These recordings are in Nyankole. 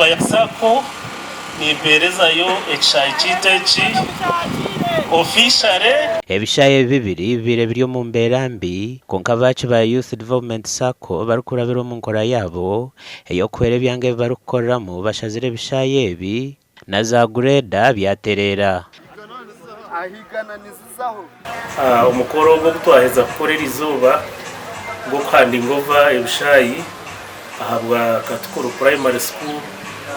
Kibaya Sacco nimpeerezayo ekishaayi kyaitu eki officially. Ebishaayi ebi bibiri bibaire biri omu mbeera mbi kwonka aba Kibaya Youth Development Sacco barikurabira omu nkora yaabo ey'okuhwera ebyanga ebi barikukoreramu bashazire ebishaayi ebi na za gureeda byatereera. Omukoro ogu ogu twaheza kukora erizooba gw'okuhandinga ova ebishaayi ahabwa Katukuru Primary School,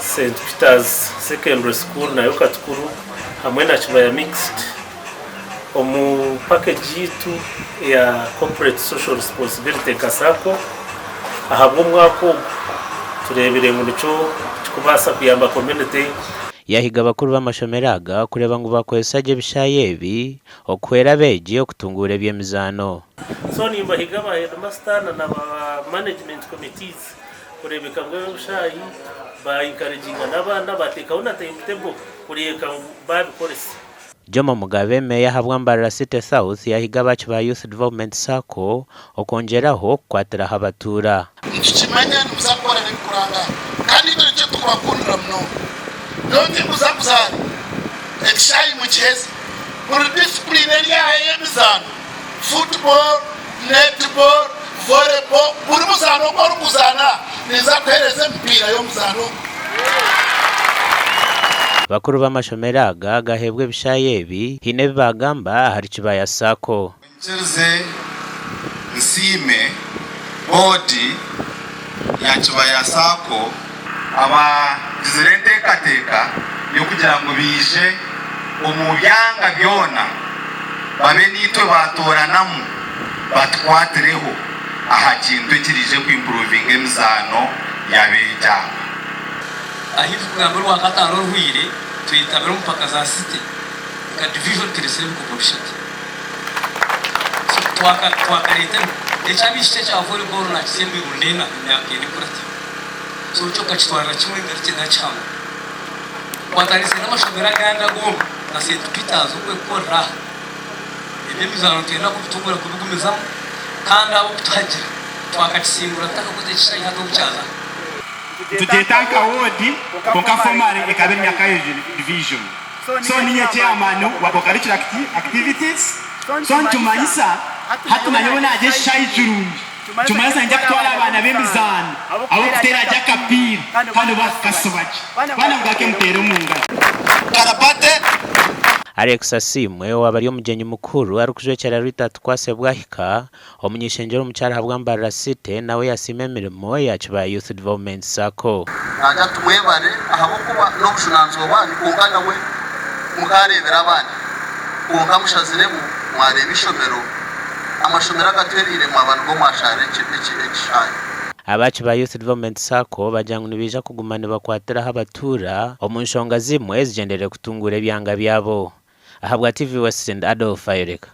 St Peters Secondary School nayo Katukuru hamwe na Kibaya Mixed omu package yaitu eya Corporate Social Responsibility nka Sacco ahabw'omwaka ogu tureebire ngu nikyo kikubaasa kuyamba community. Yaahiga abakuru b'amashomero aga kureeba ngu baakozesa gye ebishaayi ebi okuhwera abeegi okutunguura eby'emizaano. So nimbahiga ba headmaster na na ba management committees kureebeka ngu ebi ebishaayi ba encouraginga n'abaana bateekaho na time table kureebeka ngu baabikoresa. Jomo Mugabe, Meeya ahabwa Mbarara City South yaahiga abaaki ba Youth Development Sacco okwongyeraho kukwatiraho abatuura. Nitukimanya nimuza kukora n'ebikurangana kandi itwe nikyo turikubakundira munonga. Nyowe tinkuza kuzaara ekishaayi mukiheze. Buri disipuriini eri aha ey'emizaano, football, netball, volleyball, buri muzaano ogu orikuzaana aha ninza kukuheereza emipiira y'omuzaano ogu. Bakuru b'amashomero aga gaheebwa ebishaayi ebi haine ebi baagamba ahari Kibaya Sacco. Nyikirize nsiime boodi ya Kibaya Sacco abagizire enteekateeka y'okugira ngu baije omu byanga byona babe naitwe batooranamu batukwatireho aha kintu ekiraije ku improvinga emizaano y'abeegi aba. Ahi turikugamba orwakataano oruhweire twetabire omu mpaka za city nka division turesire ebikopo bishatu. So twakareeta eky'abaishiki ekya volleyball nakitsya emirundi ena emyaka ena ekuratire. So ekyo nkakitwarira kimwe ngarukye nakihamya. Nkwatanise n'amashomero agandi agoona nka St Peters oku erikukorera aha. Eby'emizaano nitwenda kubitungura kubigumizamu kandi ahabw'okutuhagira twakakisingura tutakakoze ekishaayi hati obu kyaza aha. Nitugyeta nka woodi kwonka formally ekaba eri Nyakayo Division. So ninye chairman wa co-curricular activities. So nikimanyisa hati na nyowe nagya ekishaayi kirungi. Nikimanyisa niinyija kutwara abaana b'emizaano ab'okuteera gye akapiira kandi bakakasiba gye. Baana mugake muteere omu ngaro. Karapate. Alex Asiimwe owaaba ari omugyenyi mukuru arikujwekyera Rita Tukwase Bwahika, Omuny'ishengyero omukyara ahabwa Mbarara City nawe yasiima emirimo ya Kibaya Youth Development Sacco. Naagira ati, Mwebare ahabw'okuba n'obujunaanizibwa bwanyu, kwonka nawe mukaareebera abandi. Kwonka mushaziremu mwareeba eishomero, amashomero agatwereire mwaba nigo mwashaara ekishaayi. Aba Kibaya Youth Development Sacco bagira ngu nibaija kuguma nibakwatiraho abatuura omu nshonga zimwe ezigyendereire kutunguura ebyanga byabo. Ahabwa TV West ndi Adolf Ayoreka.